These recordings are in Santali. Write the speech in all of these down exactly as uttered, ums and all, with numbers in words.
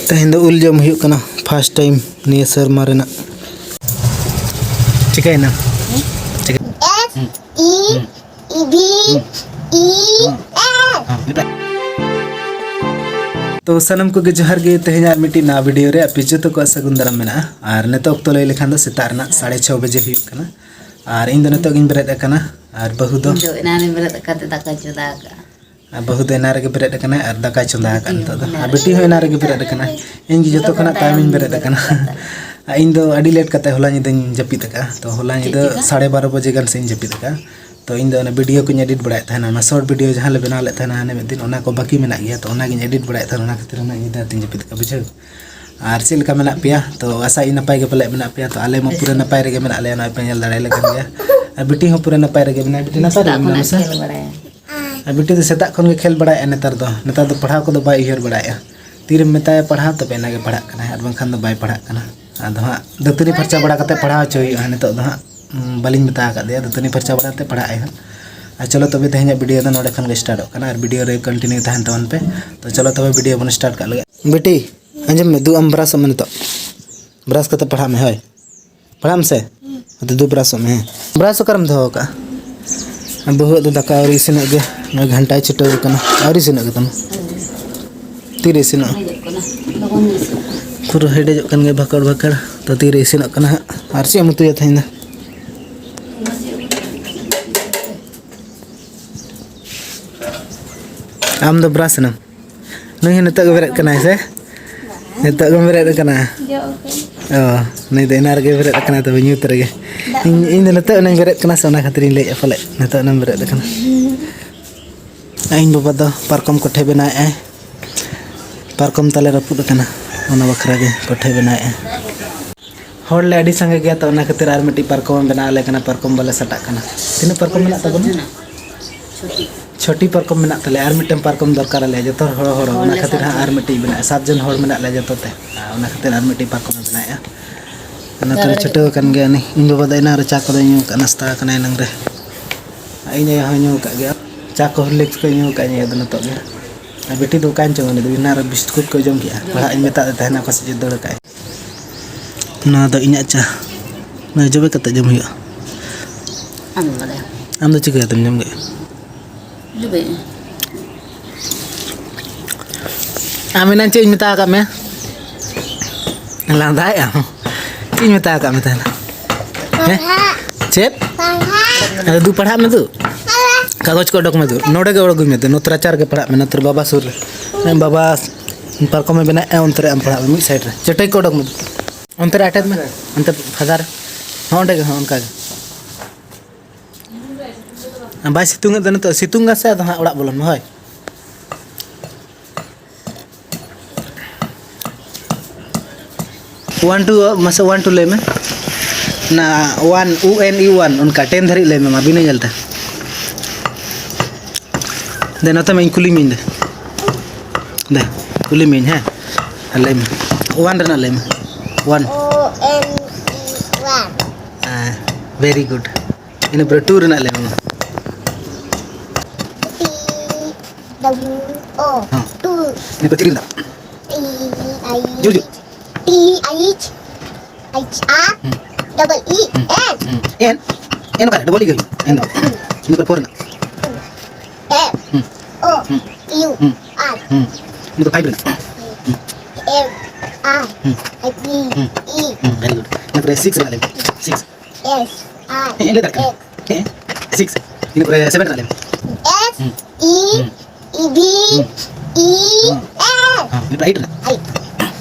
ᱛᱮᱦᱮᱧ ᱫᱚ ᱩᱞ ᱡᱚᱢ ᱦᱩᱭᱩᱜ ᱠᱟᱱᱟ, first time ᱱᱤᱭᱟᱹ ᱥᱮᱨᱢᱟ ᱨᱮᱱᱟᱜ᱾ ᱪᱤᱠᱟᱹᱭᱮᱱᱟ? ᱪᱤᱠᱟᱹ- S E V E N᱾ ᱛᱚ ᱥᱟᱱᱟᱢ ᱠᱚᱜᱮ ᱡᱚᱦᱟᱨ ᱜᱮ᱾ ᱛᱮᱦᱮᱧ ᱟᱨ ᱢᱤᱫᱴᱤᱡ ᱱᱟᱣᱟ video ᱨᱮ ᱟᱯᱮ ᱡᱚᱛᱚ ᱠᱚᱣᱟᱜ ᱥᱟᱹᱜᱩᱱ ᱫᱟᱨᱟᱢ ᱢᱮᱱᱟᱜᱼᱟ᱾ ᱟᱨ ᱱᱤᱛᱚᱜ ᱚᱠᱛᱚ ᱞᱟᱹᱭ ᱞᱮᱠᱷᱟᱱ ᱫᱚ ᱥᱮᱛᱟᱜ ᱨᱮᱱᱟᱜ ᱥᱟᱲᱮ ᱪᱷᱚ ᱵᱟᱡᱮ ᱦᱩᱭᱩᱜ ᱠᱟᱱᱟ᱾ ᱟᱨ ᱤᱧ ᱫᱚ ᱱᱤᱛᱚᱜ ᱜᱤᱧ ᱵᱮᱨᱮᱫ ᱟᱠᱟᱱᱟ᱾ ᱟᱨ ᱵᱟᱹᱦᱩ ᱫᱚ ᱤᱧ ᱫᱚ ᱮᱱᱟᱱ ᱨᱮ ᱵᱮᱨᱮᱫ ᱠᱟᱛᱮ ᱫᱟᱠᱟ ᱪᱚᱸᱫᱟ ᱟᱠᱟᱫᱼᱟ᱾ ᱟᱨ ᱵᱟᱹᱦᱩ ᱫᱚ ᱮᱱᱟᱱ ᱨᱮᱜᱮ ᱵᱮᱨᱮᱫ ᱟᱠᱟᱱᱟᱭ ᱟᱨ ᱫᱟᱠᱟᱭ ᱪᱚᱸᱫᱟ ᱟᱠᱟᱫ ᱱᱤᱛᱚᱜ ᱫᱚ᱾ ᱟᱨ ᱵᱤᱴᱤ ᱦᱚᱸ ᱮᱱᱟᱱ ᱨᱮᱜᱮ ᱵᱮᱨᱮᱫ ᱟᱠᱟᱱᱟᱭ᱾ ᱤᱧ ᱜᱮ ᱡᱚᱛᱚ ᱠᱷᱚᱱᱟᱜ ᱛᱟᱭᱚᱢᱤᱧ ᱵᱮᱨᱮᱫ ᱟᱠᱟᱱᱟ᱾ ᱟᱨ ᱤᱧ ᱫᱚ ᱟᱹᱰᱤ late ᱠᱟᱛᱮ ᱦᱚᱞᱟ ᱧᱤᱫᱟᱹᱧ ᱡᱟᱹᱯᱤᱫ ᱟᱠᱟᱫᱼᱟ᱾ ᱛᱚ ᱦᱚᱞᱟ ᱧᱤᱫᱟᱹ ᱪᱮᱫ ᱪᱤᱠᱟ? ᱥᱟᱲᱮ ᱵᱟᱨᱚ ᱵᱟᱡᱮ ᱜᱟᱱ ᱥᱮᱫ ᱤᱧ ᱡᱟᱹᱯᱤᱫ ᱟᱠᱟᱫᱼᱟ᱾ ᱛᱚ ᱤᱧ ᱫᱚ ᱚᱱᱟ video ᱠᱚᱧ edit ᱵᱟᱲᱟᱭᱮᱫ ᱛᱟᱦᱮᱱᱟ, ᱚᱱᱟ short video ᱡᱟᱦᱟᱸ ᱞᱮ ᱵᱮᱱᱟᱣ ᱞᱮᱫ ᱛᱟᱦᱮᱱᱟ ᱦᱟᱱᱮ ᱢᱤᱫ ᱫᱤᱱ, ᱚᱱᱟ ᱠᱚ ᱵᱟᱹᱠᱤ ᱢᱮᱱᱟᱜ ᱜᱮᱭᱟ᱾ ᱛᱚ ᱚᱱᱟᱜᱤᱧ edit ᱵᱟᱲᱟᱭᱮᱫ ᱛᱟᱦᱮᱱᱟ, ᱚᱱᱟ ᱠᱷᱟᱹᱛᱤᱨ ᱩᱱᱟᱹᱜ ᱧᱤᱫᱟᱹ ᱟᱹᱛᱤᱧ ᱡᱟᱹᱯᱤᱫ ᱟᱠᱟᱫᱼᱟ, ᱵᱩᱡᱷᱟᱹᱣ᱾ ᱟᱨ ᱪᱮᱫ ᱞᱮᱠᱟ ᱢᱮᱱᱟᱜ ᱯᱮᱭᱟ? ᱛᱚ ᱟᱥᱟᱭᱟᱹᱧ ᱱᱟᱯᱟᱭ ᱜᱮ ᱯᱟᱞᱮ ᱢᱮᱱᱟᱜ ᱯᱮᱭᱟ᱾ ᱛᱚ ᱟᱞᱮ ᱢᱟ ᱯᱩᱨᱟᱹ ᱱᱟᱯᱟᱭ ᱨᱮᱜᱮ ᱢᱮᱱᱟᱜ ᱞᱮᱭᱟ, ᱱᱚᱜᱼᱚᱭ ᱯᱮ ᱧᱮᱞ ᱫᱟᱲᱮᱭᱟᱞᱮ ᱠᱟᱱ ᱜᱮᱭᱟ᱾ ᱟᱨ ᱵᱤᱴᱤ ᱦᱚᱸ ᱯᱩᱨᱟᱹ ᱱᱟᱯᱟᱭ ᱨᱮᱜᱮ ᱢᱮᱱᱟᱭᱟ᱾ ᱵᱤᱴᱤ, ᱱᱟᱯᱟᱭ ᱨᱮᱜᱮ ᱥᱮᱛᱟᱜ ᱢᱮᱱᱟᱢᱟ ᱠᱷᱚᱱᱟᱜ ᱥᱮ? ᱠᱷᱮᱞ ᱵᱟᱲᱟᱭᱟ᱾ ᱟᱨ ᱵᱤᱴᱤ ᱫᱚ ᱥᱮᱛᱟᱜ ᱠᱷᱚᱱ ᱜᱮ ᱠᱷᱮᱞ ᱵᱟᱲᱟᱭᱮᱫᱼᱟ ᱱᱮᱛᱟᱨ ᱫᱚ᱾ ᱱᱮᱛᱟᱨ ᱫᱚ ᱯᱟᱲᱦᱟᱣ ᱠᱚᱫᱚ ᱵᱟᱭ ᱩᱭᱦᱟᱹᱨ ᱵᱟᱲᱟᱭᱮᱫᱼᱟ᱾ ᱛᱤᱨᱮᱢ ᱢᱮᱛᱟᱭᱟ ᱯᱟᱲᱦᱟᱣ, ᱛᱚᱵᱮ ᱮᱱᱟᱜᱮ ᱯᱟᱲᱦᱟᱜ ᱠᱟᱱᱟᱭ, ᱟᱨ ᱵᱟᱝᱠᱷᱟᱱ ᱫᱚ ᱵᱟᱭ ᱯᱟᱲᱦᱟᱜ ᱠᱟᱱᱟ᱾ ᱟᱫᱚ ᱦᱟᱸᱜ ᱫᱟᱹᱛᱟᱹᱱᱤ ᱯᱷᱟᱨᱪᱟ ᱵᱟᱲᱟ ᱠᱟᱛᱮ ᱯᱟᱲᱦᱟᱣ ᱦᱚᱪᱚ ᱦᱩᱭᱩᱜᱼᱟ᱾ ᱱᱤᱛᱚᱜ ᱫᱚ ᱦᱟᱸᱜ, ᱩᱸ, ᱵᱟᱹᱞᱤᱧ ᱢᱮᱛᱟ ᱟᱠᱟᱫᱮᱭᱟ, ᱫᱟᱹᱛᱟᱹᱱᱤ ᱯᱷᱟᱨᱪᱟ ᱵᱟᱲᱟ ᱠᱟᱛᱮ ᱯᱟᱲᱦᱟᱜ ᱟᱭ ᱦᱟᱸᱜ᱾ ᱟᱨ ᱪᱚᱞᱚ ᱛᱚᱵᱮ ᱛᱮᱦᱮᱧᱟᱜ video ᱫᱚ ᱱᱚᱰᱮ ᱠᱷᱚᱱ ᱜᱮ startᱚᱜ ᱠᱟᱱᱟ, ᱟᱨ video ᱨᱮ continue ᱛᱟᱦᱮᱱ ᱛᱟᱵᱚᱱ ᱯᱮ᱾ ᱛᱚ ᱪᱚᱞᱚ ᱛᱚᱵᱮ video ᱵᱚᱱ start ᱠᱟᱜ ᱞᱮᱜᱮ᱾ ᱵᱤᱴᱤ, ᱟᱸᱡᱚᱢ ᱢᱮ, ᱫᱩ ᱟᱢ brushᱚᱜ ᱢᱮ ᱱᱤᱛᱚᱜ᱾ Brush ᱠᱟᱛᱮ ᱯᱟᱲᱦᱟᱜ ᱢᱮ, ᱦᱳᱭ᱾ ᱯᱟᱲᱦᱟᱜ ᱢᱮᱥᱮ᱾ ᱟᱫᱚ ᱫᱩ brushᱚᱜ ᱢᱮ, ᱦᱮᱸ᱾ Brush ᱚᱠᱟᱨᱮᱢ ᱫᱚᱦᱚ ᱟᱠᱟᱜᱼᱟ? ᱵᱟᱹᱦᱩᱣᱟᱜ ᱫᱚ ᱫᱟᱠᱟ ᱟᱹᱣᱨᱤ ᱤᱥᱤᱱᱚᱜ ᱜᱮ, ᱱᱚᱜᱼᱚᱭ ᱜᱷᱟᱱᱴᱟᱭ ᱪᱷᱩᱴᱟᱹᱣ ᱟᱠᱟᱱᱟ᱾ ᱟᱹᱣᱨᱤ ᱤᱥᱤᱱᱚᱜ ᱜᱮ ᱛᱟᱢᱟ? ᱛᱤᱨᱮ ᱤᱥᱤᱱᱚᱜᱼᱟ? ᱦᱮᱡᱚᱜ ᱠᱟᱱᱟ, ᱞᱚᱜᱚᱱ ᱜᱮ ᱤᱥᱤᱱᱚᱜ ᱠᱟᱱᱟ᱾ ᱯᱩᱨᱟᱹ ᱦᱮᱰᱮᱡᱚᱜ ᱠᱟᱱ ᱜᱮᱭᱟ ᱵᱷᱟᱠᱟᱲ ᱵᱷᱟᱠᱟᱲ᱾ ᱛᱚ ᱛᱤᱨᱮ ᱤᱥᱤᱱᱚᱜ ᱠᱟᱱᱟ ᱦᱟᱸᱜ? ᱟᱨ ᱪᱮᱫ ᱮᱢ ᱩᱛᱩᱭᱟ ᱛᱮᱦᱮᱧ ᱫᱚ? ᱟᱢ ᱫᱚ brush ᱮᱱᱟᱢ? ᱱᱩᱭ ᱦᱚᱸ ᱱᱤᱛᱚᱜ ᱜᱮ ᱵᱮᱨᱮᱫ ᱠᱟᱱᱟᱭ ᱥᱮ? ᱱᱤᱛᱚᱜ ᱜᱮᱢ ᱵᱮᱨᱮᱫ ᱟᱠᱟᱱᱟ? ᱡᱚᱜ ᱟᱹᱜᱩ᱾ ᱚ, ᱱᱩᱭ ᱫᱚ ᱮᱱᱟᱱ ᱨᱮᱜᱮ ᱵᱮᱨᱮᱫ ᱟᱠᱟᱱᱟᱭ, ᱛᱚᱵᱮ ᱧᱩᱛ ᱨᱮᱜᱮ᱾ ᱫᱟᱜ ᱤᱧ, ᱤᱧ ᱫᱚ ᱱᱤᱛᱚᱜ ᱮᱱᱟᱧ ᱵᱮᱨᱮᱫ ᱠᱟᱱᱟ ᱥᱮ, ᱚᱱᱟ ᱠᱷᱟᱹᱛᱤᱨᱤᱧ ᱞᱟᱹᱭᱮᱫᱼᱟ ᱯᱟᱞᱮᱫ ᱱᱤᱛᱚᱜ ᱮᱱᱟᱢ ᱵᱮᱨᱮᱫ ᱟᱠᱟᱱᱟ᱾ ᱤᱧ ᱵᱟᱵᱟ ᱫᱚ ᱯᱟᱨᱠᱚᱢ ᱠᱚᱴᱷᱮ ᱵᱮᱱᱟᱣᱮᱫᱼᱟᱭ᱾ ᱯᱟᱨᱠᱚᱢ ᱛᱟᱞᱮ ᱨᱟᱹᱯᱩᱫ ᱟᱠᱟᱱᱟ, ᱚᱱᱟ ᱵᱟᱠᱷᱨᱟ ᱜᱮ ᱠᱚᱴᱷᱮ ᱵᱮᱱᱟᱣᱮᱫᱼᱟᱭ᱾ ᱦᱚᱲ ᱞᱮ ᱟᱹᱰᱤ ᱥᱟᱸᱜᱮ ᱜᱮᱭᱟ, ᱛᱚ ᱚᱱᱟ ᱠᱷᱟᱹᱛᱤᱨ ᱟᱨ ᱢᱤᱫᱴᱤᱡ ᱯᱟᱨᱠᱚᱢ ᱮ ᱵᱮᱱᱟᱣ ᱟᱞᱮ ᱠᱟᱱᱟ, ᱯᱟᱨᱠᱚᱢ ᱵᱟᱞᱮ ᱥᱟᱴᱟᱜ ᱠᱟᱱᱟ᱾ ᱛᱤᱱᱟᱹᱜ ᱯᱟᱨᱠᱚᱢ ᱢᱮᱱᱟᱜ ᱛᱟᱵᱚᱱᱟ? ᱪᱷᱚᱴᱤ᱾ ᱪᱷᱚᱴᱤ ᱯᱟᱨᱠᱚᱢ ᱢᱮᱱᱟᱜ ᱛᱟᱞᱮᱭᱟ, ᱟᱨ ᱢᱤᱫᱴᱟᱝ ᱯᱟᱨᱠᱚᱢ ᱫᱚᱨᱠᱟᱨ ᱟᱞᱮᱭᱟ, ᱡᱚᱛᱚ ᱦᱚᱲ, ᱦᱚᱲ, ᱦᱚᱲ ᱚᱱᱟ ᱞᱮ ᱠᱷᱟᱹᱛᱤᱨ ᱥᱟᱛ ᱦᱟᱸᱜ ᱡᱚᱱ᱾ ᱟᱨ ᱢᱤᱫᱴᱤᱡ ᱢᱮᱱᱟᱜᱼᱟ, ᱥᱟᱛ ᱡᱚᱱ ᱦᱚᱲ ᱢᱮᱱᱟᱜ ᱞᱮᱭᱟ ᱡᱚᱛᱚ ᱛᱮ, ᱟᱨ ᱚᱱᱟ ᱠᱷᱟᱹᱛᱤᱨ ᱟᱨ ᱢᱤᱫᱴᱤᱡ ᱯᱟᱨᱠᱚᱢ ᱮ ᱵᱮᱱᱟᱣᱮᱫᱼᱟ᱾ ᱚᱱᱟ ᱛᱮᱞᱮ ᱪᱷᱩᱴᱟᱹᱣ ᱟᱠᱟᱱ ᱜᱮᱭᱟ᱾ ᱩᱱᱤ ᱤᱧ ᱵᱟᱵᱟ ᱫᱚ ᱮᱱᱟᱝ ᱨᱮ ᱪᱟ ᱠᱚᱫᱚᱭ ᱧᱩ ᱟᱠᱟᱫ, ᱱᱟᱥᱛᱟ ᱟᱠᱟᱱᱟᱭ ᱮᱱᱟᱝ ᱨᱮ᱾ ᱟᱨ ᱤᱧ ᱟᱭᱳ ᱦᱚᱸᱭ ᱧᱩ ᱟᱠᱟᱫ ᱜᱮᱭᱟ, ᱪᱟ ᱠᱚ Horlicks ᱠᱚᱭ ᱧᱩ ᱟᱠᱟᱫ ᱧᱩᱭᱟ ᱫᱚ ᱱᱤᱛᱚᱜ ᱜᱮ᱾ ᱟᱨ ᱵᱤᱴᱤ ᱫᱚ ᱚᱠᱟᱭᱮᱱ ᱪᱚᱝ? ᱩᱱᱤ ᱫᱚ ᱮᱱᱟᱝ ᱨᱮ ᱵᱤᱥᱠᱩᱴ ᱠᱚ ᱡᱚᱢ ᱠᱮᱜᱼᱟ᱾ ᱯᱟᱲᱦᱟᱜ ᱤᱧ ᱢᱮᱛᱟᱫ ᱫᱮ ᱛᱟᱦᱮᱱᱟ, ᱚᱠᱟ ᱥᱮᱫ ᱪᱚ ᱫᱟᱹᱲ ᱠᱟᱜᱼᱟᱭ᱾ ᱱᱚᱣᱟ ᱫᱚ ᱤᱧᱟᱹᱜ ᱪᱟ᱾ ᱱᱚᱣᱟ ᱡᱚᱵᱮ ᱠᱟᱛᱮ ᱡᱚᱢ ᱦᱩᱭᱩᱜᱼᱟ᱾ ᱟᱢ ᱫᱚ ᱪᱤᱠᱟᱹ ᱠᱟᱛᱮᱢ ᱡᱚᱢ ᱠᱮᱫᱼᱟ? ᱡᱚᱵᱮ᱾ ᱟᱢ ᱮᱱᱟᱝ ᱪᱮᱫ ᱤᱧ ᱢᱮᱛᱟ ᱟᱠᱟᱫ ᱢᱮ? ᱞᱟᱸᱫᱟᱭᱮᱫ ᱟᱢ᱾ ᱪᱮᱫ ᱤᱧ ᱢᱮᱛᱟ ᱟᱠᱟᱫ ᱢᱮ ᱛᱟᱦᱮᱱᱟ? ᱦᱮᱸ? ᱪᱮᱫ? ᱟᱫᱚ ᱫᱩ ᱯᱟᱲᱦᱟᱜ ᱢᱮ ᱫᱩ᱾ ᱠᱟᱜᱚᱡᱽ ᱠᱚ ᱚᱰᱚᱠ ᱢᱮ ᱫᱩ᱾ ᱱᱚᱰᱮ ᱜᱮ ᱚᱰᱚᱠ ᱢᱮ ᱫᱩ᱾ ᱱᱚᱛᱮ ᱨᱟᱪᱟ ᱨᱮᱜᱮ ᱯᱟᱲᱦᱟᱜ ᱢᱮ, ᱱᱚᱛᱮ ᱨᱮ ᱵᱟᱵᱟ ᱥᱩᱨ ᱨᱮ᱾ ᱦᱮᱸ, ᱵᱟᱵᱟ ᱯᱟᱨᱠᱚᱢᱮ ᱵᱮᱱᱟᱜᱼᱟ, ᱚᱱᱛᱮ ᱨᱮ ᱟᱢ ᱯᱟᱲᱦᱟᱜ ᱢᱮ ᱢᱤᱫ ᱥᱟᱭᱤᱰ ᱨᱮ᱾ ᱪᱟᱹᱴᱟᱹᱭ ᱠᱚ ᱚᱰᱚᱠ ᱢᱮ ᱫᱩ᱾ ᱚᱱᱛᱮ ᱨᱮ ᱟᱴᱮᱫ ᱢᱮ᱾ ᱚᱱᱛᱮ ᱯᱷᱟᱫᱟᱨ᱾ ᱦᱚᱸ, ᱚᱸᱰᱮ ᱜᱮ, ᱦᱚᱸ, ᱚᱱᱠᱟ ᱜᱮ᱾ ᱵᱟᱭ ᱥᱤᱛᱩᱝ ᱮᱫ ᱫᱚ ᱱᱤᱛᱚᱜ, ᱥᱤᱛᱩᱝ ᱟᱥᱮ ᱟᱫᱚ ᱦᱟᱸᱜ ᱚᱲᱟᱜ ᱵᱚᱞᱚᱱ ᱢᱮ, ᱦᱳᱭ᱾ ᱚᱣᱟᱱ ᱴᱩ, ᱢᱟᱥᱮ ᱚᱣᱟᱱ ᱴᱩ ᱞᱟᱹᱭ ᱢᱮ᱾ ᱚᱱᱟ ᱚᱣᱟᱱ, ᱩ ᱮᱱ ᱤ ᱚᱣᱟᱱ, ᱚᱱᱠᱟ ᱴᱮᱱ ᱫᱷᱟᱹᱨᱤᱡ ᱞᱟᱹᱭ ᱢᱮ ᱢᱟ, ᱵᱤᱱᱟᱹ ᱧᱮᱞ ᱛᱮ᱾ ᱫᱮ, ᱱᱚᱛᱮ ᱢᱟ ᱤᱧ ᱠᱩᱞᱤ ᱢᱤᱭᱟᱹᱧ ᱫᱮ᱾ ᱫᱮ, ᱠᱩᱞᱤ ᱢᱤᱭᱟᱹᱧ, ᱦᱮᱸ? ᱟᱨ ᱞᱟᱹᱭ ᱢᱮ, ᱚᱣᱟᱱ ᱨᱮᱱᱟᱜ ᱞᱟᱹᱭ ᱢᱮ᱾ ᱚᱣᱟᱱ᱾ ᱳ ᱮᱱ ᱤ ᱚᱣᱟᱱ᱾ ᱦᱮᱸ, very good᱾ ᱤᱱᱟᱹ ᱯᱚᱨᱮ ᱴᱩ ᱨᱮᱱᱟᱜ ᱞᱟᱹᱭ ᱢᱮ ᱢᱟ᱾ ᱴᱤ ᱰᱟᱵᱞᱩ ᱳ, ᱦᱮᱸ᱾ ᱴᱩ᱾ ᱤᱱᱟᱹ ᱯᱚᱨᱮ ᱛᱷᱨᱤ ᱨᱮᱱᱟᱜ᱾ ᱴᱤ ᱟᱭ ᱡᱳᱨ, ᱡᱳᱨ᱾ ᱴᱤ ᱟᱭᱤᱪ, ᱟᱭᱤᱪ ᱟᱨ, ᱦᱩᱸ᱾ ᱰᱚᱵᱚᱞ ᱤ, ᱦᱩᱸ᱾ ᱮᱱ᱾ ᱦᱩᱸ᱾ ᱮᱱ, ᱮᱱ ᱚᱠᱟᱨᱮ? ᱰᱚᱵᱚᱞ ᱤ ᱜᱮ ᱦᱩᱭᱩᱜᱼᱟ᱾ ᱮᱱ ᱫᱚ᱾ ᱦᱩᱸ᱾ ᱤᱱᱟᱹ ᱯᱚᱨᱮ ᱯᱷᱳᱨ ᱨᱮᱱᱟᱜ᱾ ᱮᱯᱷ, ᱦᱩᱸ᱾ ᱳ, ᱦᱩᱸ᱾ ᱤᱭᱩ, ᱦᱩᱸ᱾ ᱟᱨ᱾ ᱦᱩᱸ᱾ ᱤᱱᱟᱹ ᱯᱚᱨᱮ ᱯᱷᱟᱭᱤᱵᱷ ᱨᱮᱱᱟᱜ᱾ ᱦᱩᱸ᱾ ᱮᱯᱷ, ᱟᱨ, ᱦᱩᱸ᱾ ᱟᱭ, ᱵᱤ, ᱦᱩᱸ᱾ ᱤ᱾ ᱦᱩᱸ, very good᱾ ᱤᱱᱟᱹ ᱯᱚᱨᱮ ᱥᱤᱠᱥ ᱨᱮᱱᱟᱜ ᱞᱟᱹᱭ ᱢᱮ᱾ ᱥᱤᱠᱥ᱾ ᱮᱥ, ᱟᱭ, ᱦᱮᱸ, ᱞᱟᱹᱭ ᱫᱟᱲᱮᱭᱟᱜ ᱠᱟᱱᱟ᱾ ᱮᱯᱷ᱾ ᱦᱮᱸ, ᱥᱤᱠᱥ᱾ ᱤᱱᱟᱹ ᱯᱚᱨᱮ ᱥᱮᱵᱷᱮᱱ ᱨᱮᱱᱟᱜ ᱞᱟᱹᱭ ᱢᱮ᱾ ᱮᱥ, ᱦᱩᱸ᱾ ᱤ, ᱦᱩᱸ᱾ ᱤ, ᱵᱷᱤ, ᱦᱩᱸ᱾ ᱤ, ᱦᱩᱸ᱾ ᱮᱥ᱾ ᱦᱩᱸ, ᱤᱱᱟᱹ ᱯᱚᱨᱮ ᱮᱭᱤᱴ ᱨᱮᱱᱟᱜ᱾ ᱮᱭᱤᱴ᱾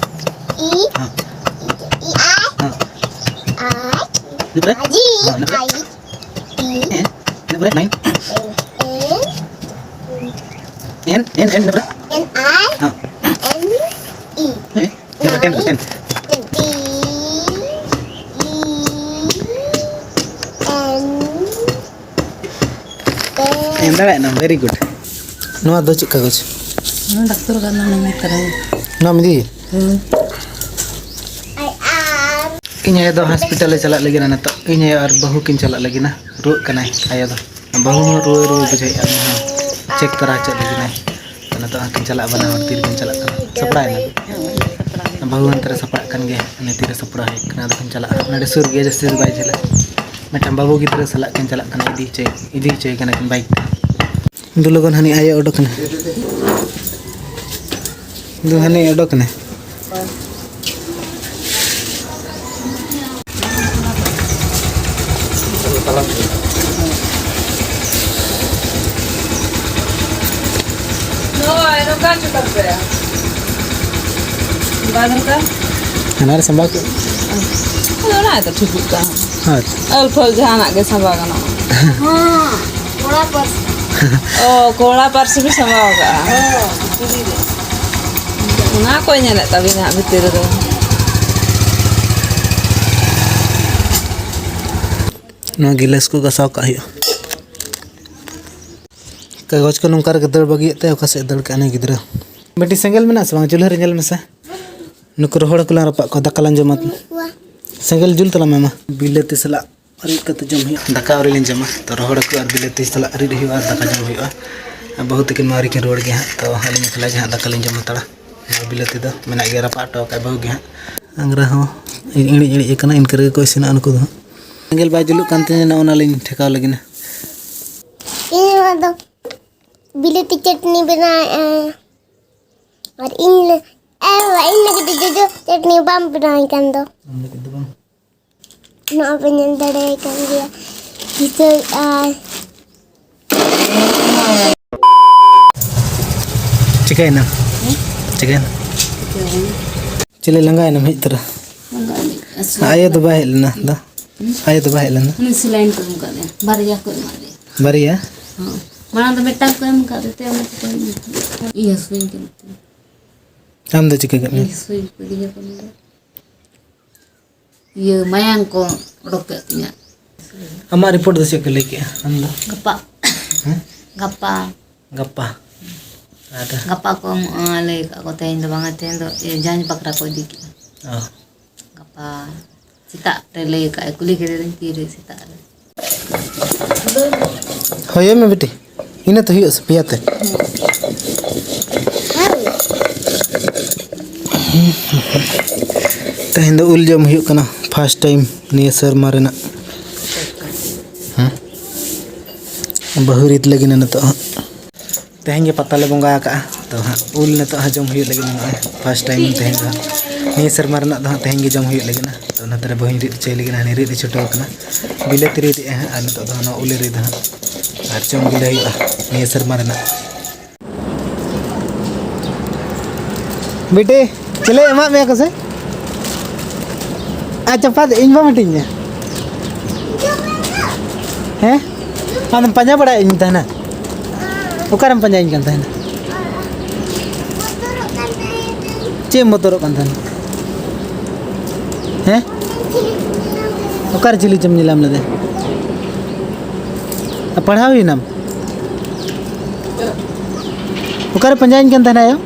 ᱤ, ᱦᱮᱸ᱾ ᱤ, ᱟᱭ᱾ ᱦᱮᱸ᱾ ᱟᱭ᱾ ᱤᱱᱟᱹ ᱯᱚᱨᱮ? ᱟᱭ, ᱡᱤ, ᱦᱮᱸ, ᱤᱱᱟᱹ ᱯᱚᱨᱮ? ᱟᱭ, ᱴᱤ᱾ ᱦᱮᱸ, ᱤᱱᱟᱹ ᱯᱚᱨᱮ ᱱᱟᱭᱤᱱ᱾ ᱮᱱ, ᱮᱱ᱾ ᱮᱱ, ᱮᱱ, ᱮᱱ, ᱤᱱᱟᱹ ᱯᱚᱨᱮ? ᱮᱱ, ᱟᱭ᱾ ᱦᱮᱸ᱾ ᱮᱱ, ᱤ᱾ ᱦᱮᱸ᱾ ᱱᱚᱣᱟ ᱴᱮᱱ, ᱴᱮᱱ᱾ ᱴᱤ, ᱤ, ᱮᱱ, ᱮᱱ᱾ ᱮᱢ ᱫᱟᱲᱮᱭᱟᱜ ᱱᱟᱢ, very good᱾ ᱱᱚᱣᱟ ᱫᱚ ᱪᱮᱫ ᱠᱟᱜᱚᱡᱽ? ᱱᱚᱣᱟ ᱰᱟᱠᱛᱚᱨ ᱜᱟᱱ ᱱᱚᱣᱟ ᱤᱫᱤ ᱛᱟᱨᱟᱭᱟ᱾ ᱱᱚᱣᱟᱢ ᱤᱫᱤᱭᱟ? ᱦᱮᱸ᱾ ᱤᱧ ᱟᱭᱳ ᱫᱚ ᱦᱚᱥᱯᱤᱴᱟᱞ ᱮ ᱪᱟᱞᱟᱜ ᱞᱟᱹᱜᱤᱫ ᱱᱤᱛᱚᱜ᱾ ᱤᱧ ᱟᱭᱳ ᱟᱨ ᱵᱟᱹᱦᱩ ᱠᱤᱱ ᱪᱟᱞᱟᱜ ᱞᱟᱹᱜᱤᱫ, ᱨᱩᱣᱟᱹᱜ ᱠᱟᱱᱟᱭ ᱟᱭᱳ ᱫᱚ᱾ ᱵᱟᱹᱦᱩ ᱦᱚᱸ ᱨᱩᱣᱟᱹ ᱨᱩᱣᱟᱹ ᱵᱩᱡᱷᱟᱹᱣᱮᱫᱼᱟ, ᱩᱱᱤ ᱦᱚᱸ ᱪᱮᱠ ᱛᱚᱨᱟ ᱦᱚᱪᱚ ᱞᱟᱹᱜᱤᱫ ᱟᱭ᱾ ᱛᱟᱦᱞᱮ ᱛᱚ ᱠᱤᱱ ᱪᱟᱞᱟᱜᱼᱟ, ᱵᱟᱱᱟ ᱦᱚᱲ ᱛᱤ ᱨᱮᱠᱤᱱ ᱪᱟᱞᱟᱜ ᱠᱟᱱᱟ, ᱥᱟᱯᱲᱟᱣ ᱮᱱᱟ᱾ ᱵᱟᱹᱦᱩ ᱦᱟᱱᱛᱮ ᱨᱮ ᱥᱟᱯᱲᱟᱜ ᱠᱟᱱ ᱜᱮᱭᱟ, ᱩᱱᱤ ᱛᱤᱨᱮ ᱥᱟᱯᱲᱟᱣ ᱦᱩᱭᱩᱜ ᱠᱟᱱᱟ, ᱟᱫᱚ ᱠᱤᱱ ᱪᱟᱞᱟᱜᱼᱟ᱾ ᱱᱚᱰᱮ ᱥᱩᱨ ᱜᱮᱭᱟ, ᱡᱟᱹᱥᱛᱤ ᱫᱚ ᱵᱟᱭ ᱡᱷᱟᱹᱞᱟ᱾ ᱢᱤᱫᱴᱟᱝ ᱵᱟᱹᱵᱩ ᱜᱤᱫᱽᱨᱟᱹ ᱥᱟᱞᱟᱜ ᱠᱤᱱ ᱪᱟᱞᱟᱜ ᱠᱟᱱᱟ, ᱤᱫᱤ ᱦᱚᱪᱚᱭ, ᱤᱫᱤ ᱦᱚᱪᱚᱭ ᱠᱟᱱᱟ ᱠᱤᱱ ᱵᱟᱭᱤᱠ ᱛᱮ᱾ ᱫᱩ ᱞᱚᱜᱚᱱ ᱦᱟᱹᱱᱤ ᱟᱭᱳ ᱚᱰᱚᱠ ᱮᱱᱟ, ᱫᱩ ᱦᱟᱹᱱᱤ ᱚᱰᱚᱠ ᱮᱱᱟ᱾ ᱱᱚᱜᱼᱚᱭ ᱱᱚᱝᱠᱟ ᱪᱚ ᱛᱟᱯᱮ᱾ ᱵᱟᱭ ᱫᱚᱨᱠᱟᱨ? ᱦᱟᱱᱟ ᱨᱮ ᱥᱟᱢᱵᱟᱣ ᱠᱮᱫ᱾ ᱟᱫᱚ ᱚᱱᱟ ᱜᱮᱛᱚ ᱴᱷᱤᱠᱚᱜ ᱠᱟᱱᱟ᱾ ᱦᱳᱭ᱾ ᱟᱹᱞᱯᱷᱟᱹᱞ ᱡᱟᱦᱟᱱᱟᱜ ᱜᱮ ᱥᱟᱢᱵᱟᱣ ᱜᱟᱱᱚᱜᱼᱟ᱾ ᱦᱮᱸ, ᱠᱚᱲᱟ ᱯᱟᱹᱨᱥᱤ᱾ ᱚ, ᱠᱚᱲᱟ ᱯᱟᱹᱨᱥᱤ ᱯᱮ ᱥᱟᱢᱵᱟᱣ ᱠᱟᱜᱼᱟ᱾ ᱦᱮᱸ, ᱠᱩᱲᱤ ᱨᱮ᱾ ᱚᱱᱟ ᱠᱚᱭ ᱧᱮᱞᱮᱫ ᱛᱟᱵᱤᱱᱟ ᱦᱟᱸᱜ ᱵᱷᱤᱛᱤᱨ ᱨᱮᱫᱚ᱾ ᱱᱚᱣᱟ ᱜᱤᱞᱟᱹᱥ ᱠᱚ ᱜᱟᱥᱟᱣ ᱠᱟᱜ ᱦᱩᱭᱩᱜᱼᱟ᱾ ᱠᱟᱜᱚᱡᱽ ᱠᱚ ᱱᱚᱝᱠᱟ ᱨᱮᱜᱮ ᱫᱟᱹᱲ ᱵᱟᱹᱜᱤᱭᱮᱫ ᱛᱮ ᱚᱠᱟ ᱥᱮᱫ ᱫᱟᱹᱲ ᱠᱟᱜᱼᱟ ᱱᱩᱭ ᱜᱤᱫᱽᱨᱟᱹ? ᱵᱤᱴᱤ, ᱥᱮᱸᱜᱮᱞ ᱢᱮᱱᱟᱜᱼᱟ ᱥᱮ ᱵᱟᱝ? ᱪᱩᱞᱦᱟᱹ ᱨᱮ ᱧᱮᱞ ᱢᱮᱥᱮ᱾ ᱱᱩᱠᱩ ᱨᱚᱦᱚᱲ ᱦᱟᱹᱠᱩ ᱞᱟᱝ ᱨᱟᱯᱟᱜ ᱠᱚᱣᱟ, ᱫᱟᱠᱟ ᱞᱟᱝ ᱡᱚᱢᱟ᱾ ᱥᱮᱸᱜᱮᱞ ᱡᱩᱞ ᱛᱟᱞᱟᱝ ᱢᱮ ᱢᱟ᱾ ᱵᱤᱞᱟᱹᱛᱤ ᱥᱟᱞᱟᱜ ᱨᱤᱫ ᱠᱟᱛᱮ ᱡᱚᱢ ᱦᱩᱭᱩᱜᱼᱟ᱾ ᱫᱟᱠᱟ ᱟᱹᱣᱨᱤ ᱞᱤᱧ ᱡᱚᱢᱟ, ᱛᱚ ᱨᱚᱦᱚᱲ ᱦᱟᱹᱠᱩ ᱟᱨ ᱵᱤᱞᱟᱹᱛᱤ ᱥᱟᱞᱟᱜ ᱨᱤᱫ ᱦᱩᱭᱩᱜᱼᱟ ᱟᱨ ᱫᱟᱠᱟ ᱡᱚᱢ ᱦᱩᱭᱩᱜᱼᱟ᱾ ᱟᱨ ᱵᱟᱹᱦᱩ ᱛᱟᱹᱠᱤᱱ ᱢᱟ ᱟᱹᱣᱨᱤ ᱠᱤᱱ ᱨᱩᱣᱟᱹᱲ ᱜᱮᱭᱟ ᱦᱟᱸᱜ, ᱛᱚ ᱟᱹᱞᱤᱧ ᱮᱠᱞᱟ ᱜᱮ ᱦᱟᱸᱜ ᱫᱟᱠᱟ ᱞᱤᱧ ᱡᱚᱢ ᱦᱟᱛᱟᱲᱟ᱾ ᱟᱨ ᱵᱤᱞᱟᱹᱛᱤ ᱫᱚ ᱢᱮᱱᱟᱜ ᱜᱮᱭᱟ, ᱨᱟᱯᱟᱜ ᱦᱚᱴᱚ ᱠᱟᱜᱼᱟᱭ ᱵᱟᱹᱦᱩ ᱜᱮ ᱦᱟᱸᱜ᱾ ᱟᱝᱜᱽᱨᱟ ᱦᱚᱸ ᱤᱬᱤᱡ ᱤᱬᱤᱡ ᱟᱠᱟᱱᱟ, ᱤᱱᱠᱟᱹ ᱨᱮᱜᱮ ᱠᱚ ᱤᱥᱤᱱᱟ ᱱᱩᱠᱩ ᱫᱚ ᱦᱟᱸᱜ᱾ ᱥᱮᱸᱜᱮᱞ ᱵᱟᱭ ᱡᱩᱞᱩᱜ ᱠᱟᱱ ᱛᱤᱧᱟᱹ, ᱱᱚᱜᱼᱚ ᱱᱟ ᱞᱤᱧ ᱴᱷᱮᱠᱟᱣ ᱞᱟᱹᱜᱤᱫ ᱱᱟ᱾ ᱤᱧ ᱱᱚᱣᱟ ᱫᱚ ᱵᱤᱞᱟᱹᱛᱤ ᱪᱟᱹᱴᱱᱤ ᱵᱮᱱᱟᱣᱮᱫᱼᱟ᱾ ᱟᱨ ᱤᱧ ᱞᱮ-, ᱮ ᱵᱟᱵᱟ, ᱤᱧ ᱞᱟᱹᱜᱤᱫ ᱫᱚ ᱡᱚᱡᱚ ᱪᱟᱹᱴᱱᱤ ᱵᱟᱢ ᱵᱮᱱᱟᱣ ᱟᱹᱧ ᱠᱟᱱ ᱫᱚ᱾ ᱟᱢ ᱞᱟᱹᱜᱤᱫ ᱫᱚ ᱵᱟᱝ᱾ ᱱᱚᱜᱼᱚᱭ ᱯᱮ ᱧᱮᱞ ᱫᱟᱲᱮᱭᱟᱭ ᱠᱟᱱ ᱜᱮᱭᱟ᱾ ᱦᱤᱥᱟᱹᱵᱮᱫᱼᱟᱭ᱾ ᱪᱤᱠᱟᱹᱭᱮᱱᱟ? ᱪᱤᱠᱟᱹᱭᱮᱱᱟ? ᱪᱤᱞᱤ ᱞᱟᱸᱜᱟᱭᱮᱱᱟᱢ ᱦᱮᱡ ᱛᱚᱨᱟ? ᱞᱟᱸᱜᱟ ᱟᱹᱰᱤ ᱟᱥᱨᱟ᱾ ᱟᱭᱳ ᱫᱚ ᱵᱟᱭ ᱦᱮᱡ ᱞᱮᱱᱟ ᱫᱚ? ᱟᱭᱳ ᱫᱚ ᱵᱟᱭ ᱦᱮᱡ ᱞᱮᱱᱟ? ᱩᱱᱤ ᱥᱮᱞᱟᱭᱤᱱ ᱠᱚ ᱮᱢ ᱠᱟᱫ ᱞᱮᱭᱟ, ᱵᱟᱨᱭᱟ ᱠᱚ ᱮᱢᱟᱫ ᱞᱮᱭᱟ᱾ ᱵᱟᱨᱭᱟ? ᱦᱚᱸ᱾ ᱢᱟᱲᱟᱝ ᱫᱚ ᱢᱤᱫᱴᱟᱝ ᱠᱚ ᱮᱢ ᱠᱟᱫ ᱞᱮᱛᱮ, ᱚᱱᱟ ᱪᱤᱠᱟᱹ ᱤᱧ ᱦᱟᱹᱥᱩᱭᱤᱧ ᱠᱟᱱᱟ ᱛᱤᱧ᱾ ᱟᱢ ᱫᱚ ᱪᱤᱠᱟᱹ ᱠᱮᱫ ᱢᱮᱭᱟ? ᱤᱧ ᱦᱟᱹᱥᱩᱭᱤᱧ ᱠᱟᱱᱟ ᱛᱤᱧ᱾ ᱤᱭᱟᱹ, ᱢᱟᱭᱟᱝ ᱠᱚ ᱚᱰᱚᱠ ᱠᱮᱫ ᱛᱤᱧᱟᱹ᱾ ᱟᱢᱟᱜ ᱨᱤᱯᱳᱨᱴ ᱫᱚ ᱪᱮᱫ ᱠᱚ ᱞᱟᱹᱭ ᱠᱮᱜᱼᱟ ᱟᱢ ᱫᱚ? ᱜᱟᱯᱟ᱾ ᱦᱮᱸ? ᱜᱟᱯᱟ᱾ ᱜᱟᱯᱟ? ᱟᱨ ᱜᱟᱯᱟ ᱠᱚ ᱮᱢᱚᱜᱼᱟ, ᱞᱟᱹᱭ ᱠᱟᱜ ᱠᱚ ᱛᱮᱦᱮᱧ ᱫᱚ ᱵᱟᱝᱟ, ᱛᱮᱦᱮᱧ ᱫᱚ ᱤᱭᱟᱹ ᱡᱟᱸᱡᱽ ᱵᱟᱠᱷᱨᱟ ᱠᱚ ᱤᱫᱤ ᱠᱮᱜᱼᱟ᱾ ᱚ᱾ ᱜᱟᱯᱟ ᱥᱮᱛᱟᱜ ᱨᱮ ᱞᱟᱹᱭ ᱠᱟᱜᱼᱟᱭ, ᱠᱩᱞᱤ ᱠᱮᱫᱮᱭᱟᱹᱧ ᱛᱤᱨᱮ ᱥᱮᱛᱟᱜ ᱨᱮ᱾ ᱦᱳᱭ, ᱮᱢ ᱢᱮ ᱵᱤᱴᱤ, ᱤᱱᱟᱹ ᱛᱮ ᱦᱩᱭᱩᱜᱼᱟ ᱥᱮ ᱯᱮᱭᱟ ᱛᱮ? ᱛᱮᱦᱮᱧ ᱫᱚ ᱩᱞ ᱡᱚᱢ ᱦᱩᱭᱩᱜ ᱠᱟᱱᱟ, first time ᱱᱤᱭᱟᱹ ᱥᱮᱨᱢᱟ ᱨᱮᱱᱟᱜ᱾ ᱦᱮᱸ? ᱵᱟᱹᱦᱩ ᱨᱤᱫ ᱞᱟᱹᱜᱤᱫ ᱱᱤᱛᱚᱜ ᱦᱟᱸᱜ᱾ ᱛᱮᱦᱮᱧ ᱜᱮ ᱯᱟᱛᱟ ᱞᱮ ᱵᱚᱸᱜᱟ ᱟᱠᱟᱜᱼᱟ, ᱛᱚ ᱦᱟᱸᱜ ᱩᱞ ᱱᱤᱛᱚᱜ ᱦᱟᱸᱜ ᱡᱚᱢ ᱦᱩᱭᱩᱜ ᱞᱟᱹᱜᱤᱫ ᱢᱮᱱᱟᱜᱼᱟ, first time ᱛᱮᱦᱮᱧ ᱫᱚ ᱦᱟᱸᱜ᱾ ᱱᱤᱭᱟᱹ ᱥᱮᱨᱢᱟ ᱨᱮᱱᱟᱜ ᱫᱚ ᱦᱟᱸᱜ ᱛᱮᱦᱮᱧ ᱜᱮ ᱡᱚᱢ ᱦᱩᱭᱩᱜ ᱞᱟᱹᱜᱤᱫ ᱦᱟᱸᱜ᱾ ᱛᱚ ᱚᱱᱟᱛᱮ ᱨᱮ ᱵᱟᱹᱦᱩᱧ ᱨᱤᱫ ᱦᱚᱪᱚ ᱟᱠᱟᱱᱟ, ᱵᱤᱞᱟᱹᱛᱤ ᱨᱤᱫ ᱮᱜᱼᱟ ᱦᱟᱸᱜ, ᱟᱨ ᱱᱤᱛᱚᱜ ᱫᱚ ᱦᱟᱸᱜ ᱱᱚᱣᱟ ᱩᱞᱮ ᱨᱤᱫᱟ ᱦᱟᱸᱜ, ᱟᱨ ᱡᱚᱢ ᱜᱮᱞᱮ ᱦᱩᱭᱩᱜᱼᱟ ᱱᱤᱭᱟᱹ ᱥᱮᱨᱢᱟ ᱨᱮᱱᱟᱜ᱾ ᱵᱤᱴᱤ, ᱪᱮᱞᱮ ᱮᱢᱟᱜ ᱢᱮᱭᱟ ᱠᱚ ᱥᱮ? ᱟᱨ ᱪᱟᱯᱟᱫ ᱤᱧ ᱵᱟᱢ ᱦᱟᱹᱴᱤᱧ ᱢᱮᱭᱟ? ᱦᱮᱸ? ᱟᱢᱫᱚᱢ ᱯᱟᱸᱡᱟ ᱵᱟᱲᱟᱭᱮᱫ ᱤᱧ ᱛᱟᱦᱮᱱᱟ? ᱚᱠᱟᱨᱮᱢ ᱯᱟᱸᱡᱟᱭᱤᱧ ᱠᱟᱱ ᱛᱟᱦᱮᱱᱟ? ᱪᱮᱫ ᱮᱢ ᱵᱚᱛᱚᱨᱚᱜ ᱠᱟᱱ ᱛᱟᱦᱮᱱᱟ? ᱦᱮᱸ? ᱚᱠᱟᱨᱮ ᱪᱤᱞᱤ ᱪᱚᱢ ᱧᱮᱞᱟᱢ ᱞᱮᱫᱮ? ᱟᱨ ᱯᱟᱲᱦᱟᱣ ᱦᱩᱭᱱᱟᱢ? ᱚᱠᱟᱨᱮ ᱯᱟᱸᱡᱟᱭᱤᱧ ᱠᱟᱱ ᱛᱟᱦᱮᱱᱟ ᱟᱭᱳ?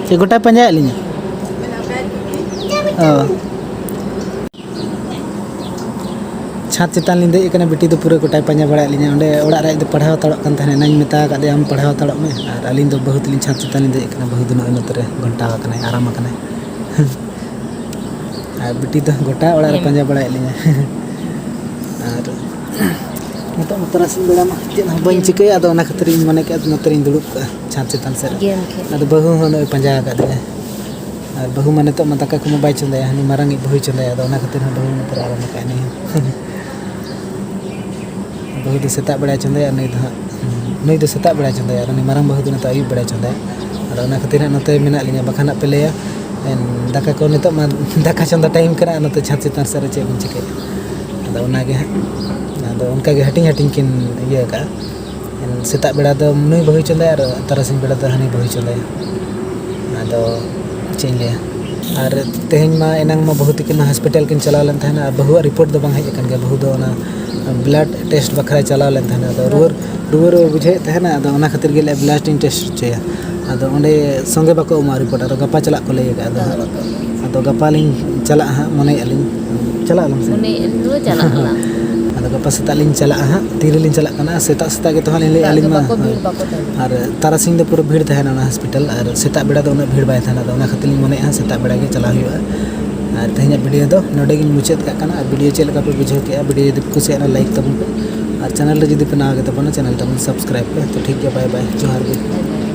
ᱪᱮ ᱜᱚᱴᱟᱭ ᱯᱟᱸᱡᱟᱭᱮᱫ ᱞᱤᱧᱟ? ᱚ᱾ ᱪᱷᱟᱸᱫᱽ ᱪᱮᱛᱟᱱ ᱞᱤᱧ ᱫᱮᱡ ᱟᱠᱟᱱᱟ, ᱵᱤᱴᱤ ᱫᱚ ᱯᱩᱨᱟᱹ ᱜᱚᱴᱟᱭ ᱯᱟᱸᱡᱟ ᱵᱟᱲᱟᱭᱮᱫ ᱞᱤᱧᱟ᱾ ᱚᱸᱰᱮ ᱚᱲᱟᱜ ᱨᱮ ᱟᱡ ᱫᱚ ᱯᱟᱲᱦᱟᱣ ᱦᱟᱛᱟᱲᱚᱜ ᱠᱟᱱ ᱛᱟᱦᱮᱱᱟ, ᱮᱱᱟᱧ ᱢᱮᱛᱟ ᱟᱠᱟᱫᱮᱭᱟ, "ᱟᱢ ᱯᱟᱲᱦᱟᱣ ᱦᱟᱛᱟᱲᱚᱜ ᱢᱮ", ᱟᱨ ᱟᱹᱞᱤᱧ ᱫᱚ ᱵᱟᱹᱦᱩ ᱛᱟᱹᱞᱤᱧ ᱪᱷᱟᱸᱫᱽ ᱪᱮᱛᱟᱱ ᱞᱤᱧ ᱫᱮᱡ ᱟᱠᱟᱱᱟ᱾ ᱵᱟᱹᱦᱩ ᱫᱚ ᱱᱚᱜᱼᱚᱭ ᱱᱚᱛᱮ ᱨᱮ ᱜᱷᱚᱱᱴᱟᱣ ᱟᱠᱟᱱᱟᱭ, ᱟᱨᱟᱢ ᱟᱠᱟᱱᱟᱭ᱾ ᱟᱨ ᱵᱤᱴᱤ ᱫᱚ ᱜᱚᱴᱟ ᱚᱲᱟᱜ ᱨᱮ ᱯᱟᱸᱡᱟ ᱵᱟᱲᱟᱭᱮᱫ ᱞᱤᱧᱟ᱾ ᱟᱨ ᱱᱤᱛᱚᱜ ᱢᱟ ᱛᱟᱨᱟᱥᱤᱧ ᱵᱮᱲᱟ ᱢᱟ ᱪᱮᱫ ᱦᱚᱸ ᱵᱟᱹᱧ ᱪᱤᱠᱟᱹᱭᱟ, ᱟᱫᱚ ᱚᱱᱟ ᱠᱷᱟᱹᱛᱤᱨ ᱤᱧ ᱢᱚᱱᱮ ᱠᱮᱫᱼᱟ ᱱᱚᱛᱮ ᱨᱤᱧ ᱫᱩᱲᱩᱵ ᱠᱚᱜᱼᱟ ᱪᱷᱟᱸᱫᱽ ᱪᱮᱛᱟᱱ ᱥᱮᱫ ᱨᱮ᱾ ᱜᱮᱢ ᱠᱷᱮᱞ᱾ ᱟᱫᱚ ᱵᱟᱹᱦᱩ ᱦᱚᱸ ᱱᱚᱜᱼᱚᱭ ᱯᱟᱸᱡᱟ ᱟᱠᱟᱫ ᱞᱤᱧᱟᱭ᱾ ᱟᱨ ᱵᱟᱹᱦᱩ ᱢᱟ ᱱᱤᱛᱚᱜ ᱢᱟ ᱫᱟᱠᱟ ᱠᱚᱢᱟ ᱵᱟᱭ ᱪᱚᱸᱫᱟᱭᱟ, ᱦᱟᱹᱱᱤ ᱢᱟᱨᱟᱝᱤᱡ ᱵᱟᱹᱦᱩᱭ ᱪᱚᱸᱫᱟᱭᱟ, ᱟᱫᱚ ᱚᱱᱟ ᱠᱷᱟᱹᱛᱤᱨ ᱦᱚᱸ ᱵᱟᱹᱦᱩ ᱱᱚᱛᱮ ᱨᱮ ᱟᱨᱟᱢ ᱟᱠᱟᱫ ᱱᱩᱭ ᱦᱚᱸ᱾ ᱵᱟᱹᱦᱩ ᱫᱚ ᱥᱮᱛᱟᱜ ᱵᱮᱲᱟᱭ ᱪᱚᱸᱫᱟᱭᱟ, ᱱᱩᱭ ᱫᱚ ᱦᱟᱸᱜ, ᱱᱩᱭ ᱫᱚ ᱥᱮᱛᱟᱜ ᱵᱮᱲᱟᱭ ᱪᱚᱸᱫᱟᱭᱟ, ᱟᱨ ᱩᱱᱤ ᱢᱟᱨᱟᱝ ᱵᱟᱹᱦᱩ ᱫᱚ ᱱᱤᱛᱚᱜ ᱟᱹᱭᱩᱵ ᱵᱮᱲᱟᱭ ᱪᱚᱸᱫᱟᱭᱟ᱾ ᱟᱫᱚ ᱚᱱᱟ ᱠᱷᱟᱹᱛᱤᱨ ᱦᱟᱸᱜ ᱱᱚᱛᱮ ᱢᱮᱱᱟᱜ ᱞᱤᱧᱟ, ᱵᱟᱠᱷᱟᱱ ᱦᱟᱸᱜ ᱯᱮ ᱞᱟᱹᱭᱟ, ᱮᱱ, ᱫᱟᱠᱟ ᱠᱚ ᱱᱤᱛᱚᱜ ᱢᱟ ᱫᱟᱠᱟ ᱪᱚᱸᱫᱟ time ᱠᱟᱱᱟ, ᱟᱨ ᱱᱚᱛᱮ ᱪᱷᱟᱸᱫᱽ ᱪᱮᱛᱟᱱ ᱥᱮᱫ ᱨᱮ ᱪᱮᱫ ᱵᱚᱱ ᱪᱤᱠᱟᱹᱭᱟ? ᱟᱫᱚ ᱚᱱᱟᱜᱮ ᱦᱟᱸᱜ, ᱟᱫᱚ ᱚᱱᱠᱟᱜᱮ ᱦᱟᱹᱴᱤᱧ ᱦᱟᱹᱴᱤᱧ ᱠᱤᱱ ᱤᱭᱟᱹ ᱟᱠᱟᱜᱼᱟ᱾ ᱥᱮᱛᱟᱜ ᱵᱮᱲᱟ ᱫᱚ ᱱᱩᱭ ᱵᱟᱹᱦᱩᱭ ᱪᱚᱸᱫᱟᱭᱟ ᱟᱨ ᱛᱟᱨᱟᱥᱤᱧ ᱵᱮᱲᱟ ᱫᱚ ᱦᱟᱹᱱᱤ ᱵᱟᱹᱦᱩᱭ ᱪᱚᱸᱫᱟᱭᱟ᱾ ᱟᱫᱚ ᱪᱮᱫ ᱤᱧ ᱞᱟᱹᱭᱟ, ᱟᱨ ᱛᱮᱦᱮᱧ ᱢᱟ, ᱮᱱᱟᱝ ᱢᱟ ᱵᱟᱹᱦᱩ ᱛᱟᱹᱠᱤᱱ ᱢᱟ ᱦᱚᱥᱯᱤᱴᱟᱞ ᱠᱤᱱ ᱪᱟᱞᱟᱣ ᱞᱮᱱ ᱛᱟᱦᱮᱱᱟ, ᱟᱨ ᱵᱟᱹᱦᱩᱣᱟᱜ report ᱫᱚ ᱵᱟᱝ ᱦᱮᱡ ᱟᱠᱟᱱ ᱜᱮᱭᱟ᱾ ᱵᱟᱹᱦᱩ ᱫᱚ ᱚᱱᱟ blood test ᱵᱟᱠᱷᱨᱟᱭ ᱪᱟᱞᱟᱣ ᱞᱮᱱ ᱛᱟᱦᱮᱱᱟ, ᱟᱫᱚ ᱨᱩᱣᱟᱹ, ᱨᱩᱣᱟᱹ ᱨᱩᱣᱟᱹ ᱵᱩᱡᱷᱟᱹᱣᱮᱫ ᱛᱟᱦᱮᱱᱟ, ᱟᱫᱚ ᱚᱱᱟ ᱠᱷᱟᱹᱛᱤᱨ ᱜᱮ ᱞᱟᱹᱭᱮᱫᱼᱟ blood ᱤᱧ test ᱦᱚᱪᱚᱭᱟ᱾ ᱟᱫᱚ ᱚᱸᱰᱮ ᱥᱚᱸᱜᱮ ᱵᱟᱠᱚ ᱮᱢᱚᱜᱼᱟ report, ᱟᱫᱚ ᱜᱟᱯᱟ ᱪᱟᱞᱟᱜ ᱠᱚ ᱞᱟᱹᱭ ᱟᱠᱟᱫᱼᱟ᱾ ᱟᱫᱚ ᱦᱟᱸᱜ, ᱟᱫᱚ ᱜᱟᱯᱟ ᱞᱤᱧ ᱪᱟᱞᱟᱜᱼᱟ ᱦᱟᱸᱜ, ᱢᱚᱱᱮᱭᱮᱫᱼᱟ ᱞᱤᱧ᱾ ᱪᱟᱞᱟᱜ ᱟᱞᱟᱝ ᱥᱮ? ᱢᱚᱱᱮᱭᱮᱫ ᱫᱚ ᱪᱟᱞᱟᱜ ᱟᱞᱟᱝ᱾ ᱜᱟᱯᱟ ᱥᱮᱛᱟᱜ ᱞᱤᱧ ᱪᱟᱞᱟᱜᱼᱟ ᱦᱟᱸᱜ᱾ ᱛᱤᱨᱮᱞᱤᱧ ᱪᱟᱞᱟᱜ ᱠᱟᱱᱟ? ᱥᱮᱛᱟᱜ ᱥᱮᱛᱟᱜ ᱜᱮᱛᱚ ᱦᱟᱸᱜ ᱞᱤᱧ ᱞᱟᱹᱭᱮᱫᱼᱟ ᱟᱹᱞᱤᱧ ᱢᱟ᱾ ᱵᱟᱠᱚ ᱵᱷᱤᱲ, ᱵᱟᱠᱚ ᱛᱟᱦᱮᱱᱟ᱾ ᱟᱨ ᱛᱟᱨᱟᱥᱤᱧ ᱫᱚ ᱯᱩᱨᱟᱹ ᱵᱷᱤᱲ ᱛᱟᱦᱮᱱᱟ ᱚᱱᱟ ᱦᱚᱥᱯᱤᱴᱟᱞ, ᱟᱨ ᱥᱮᱛᱟᱜ ᱵᱮᱲᱟ ᱫᱚ ᱩᱱᱟᱹᱜ ᱵᱷᱤᱲ ᱵᱟᱭ ᱛᱟᱦᱮᱱᱟ᱾ ᱟᱫᱚ ᱚᱱᱟ ᱠᱷᱟᱹᱛᱤᱨ ᱞᱤᱧ ᱢᱚᱱᱮᱭᱮᱫᱼᱟ ᱥᱮᱛᱟᱜ ᱵᱮᱲᱟ ᱜᱮ ᱪᱟᱞᱟᱣ ᱦᱩᱭᱩᱜᱼᱟ᱾ ᱟᱨ ᱛᱮᱦᱮᱧᱟᱜ ᱵᱷᱤᱰᱤᱭᱳ ᱫᱚ ᱱᱚᱰᱮ ᱜᱤᱧ ᱢᱩᱪᱟᱹᱫ ᱠᱟᱜ ᱠᱟᱱᱟ᱾ ᱟᱨ ᱵᱷᱤᱰᱤᱭᱳ ᱪᱮᱫ ᱞᱮᱠᱟ ᱯᱮ ᱵᱩᱡᱷᱟᱹᱣ ᱠᱮᱜᱼᱟ, ᱵᱷᱤᱰᱤᱭᱳ ᱡᱩᱫᱤ ᱯᱮ ᱠᱩᱥᱤᱭᱟᱜᱼᱟ, ᱞᱟᱭᱤᱠ ᱛᱟᱵᱚᱱ ᱯᱮ, ᱟᱨ ᱪᱮᱱᱮᱞ ᱨᱮ ᱡᱩᱫᱤ ᱯᱮ ᱱᱟᱣᱟ ᱜᱮ ᱛᱟᱵᱚᱱᱟ, ᱪᱮᱱᱮᱞ ᱛᱟᱵᱚᱱ ᱥᱟᱵᱥᱠᱨᱟᱭᱤᱵᱽ ᱯᱮ᱾ ᱛᱚ ᱴᱷᱤᱠ ᱜᱮᱭᱟ, ᱵᱟᱭ ᱵᱟᱭ, ᱡᱚᱦᱟᱨ ᱜᱮ᱾